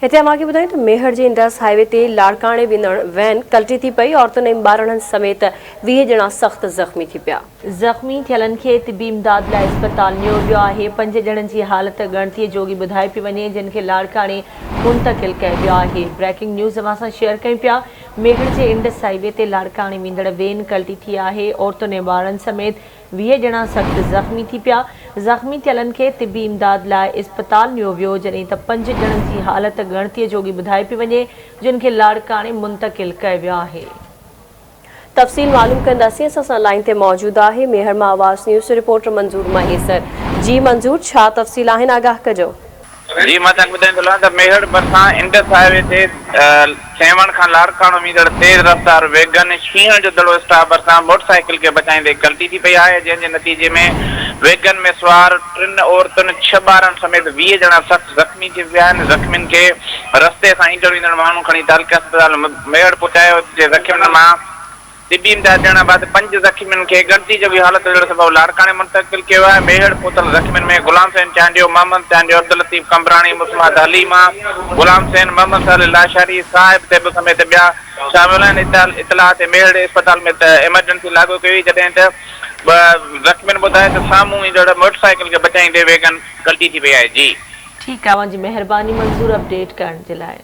هتي اوهان کي ٻڌايون ته ميهڙ جي انڊس هاء وي تي لاڙڪاڻي ويندڙ وين ڪلٽي ٿي پئي، عورتن ۽ ٻارڙن سميت 20 ڄڻا سخت زخمي ٿي پيا. زخمي ٿيلن کي طبي امداد لاء اسپتال نيو ويو آهي، پنج ڄڻن جي حالت ڳڻتي جوڳي ٻڌائي پئي وڃي، جن کي لاڙڪاڻي منتقل ڪيو ويو آهي. بريڪنگ نيوز اوهان سان شيئر ڪيون پيا، ميهڙ جي انڊس هاء وي تي لاڙڪاڻي ويندڙ وين ڪلٽي ٿي آهي، عورتن ۽ ٻارڙن سميت 20 ڄڻا سخت زخمي ٿي پيا، زخمي ٿيلن کي طبي امداد لاء اسپتال نيو ويو، جڏهن ته پنج ڄڻن جي حالت ڳڻتيء جوڳي ٻڌائي پئي وڃي، جن کي لاڙڪاڻي منتقل ڪيو ويو آهي. تفصيل معلوم ڪنداسين، اسان سان لائين تي موجود آهي ميهڙ مان آواز نيوز جو رپورٽر منظور مهيسر، جي منظور ڇا تفصيل آهن آگاهه ڪجو. جي مان توهان کي ٻڌائيندو هلان ته ميهڙ ڀرسان انڊس هاء وي تي سيوهڻ کان لاڙڪاڻو ويندڙ تيز رفتار ويگن شينهن جو دڙو اسٽاپ ڀرسان موٽرسائيڪل کي بچائيندي ڪلٽي ٿي پئي آهي جنهن جي نتيجي ۾ ويگن ۾ سوار ٽن عورتن ڇهه ٻارن سميت 20 ڄڻا سخت زخمي ٿي پيا آهن زخمين کي رستي سان ايندڙ ويندڙ ماڻهن کڻي تعلقه اسپتال ميهڙ پهچايو جي زخمين مان طبي امداد ڏيڻ بعد پنج زخمين کي ڳڻتي جوڳي حالت هجڻ سبب لاڙڪاڻي منتقل ڪيو ويو آهي. ميهڙ پهتل زخمين ۾ غلام حسين چانڊيو، محمد چانڊيو، عبداللطيف قمبراڻي، مسمات حليمه، غلام حسين، محمد صالح لاشاري، صاحب طيب سميت ٻيا شامل آهن. اطلاع تي ميهڙ اسپتال ۾ ايمرجنسي لاڳو ڪئي وئي جڏهن ته زخمين ٻڌايو ته سامهون ايندڙ موٽرسائيڪل کي بچائيندي ويگن ڪلٽي ٿي پئي آهي. جي. ٺيڪ آهي اوهان جي مهرباني منظور اپڊيٽ ڪرڻ جي لاء.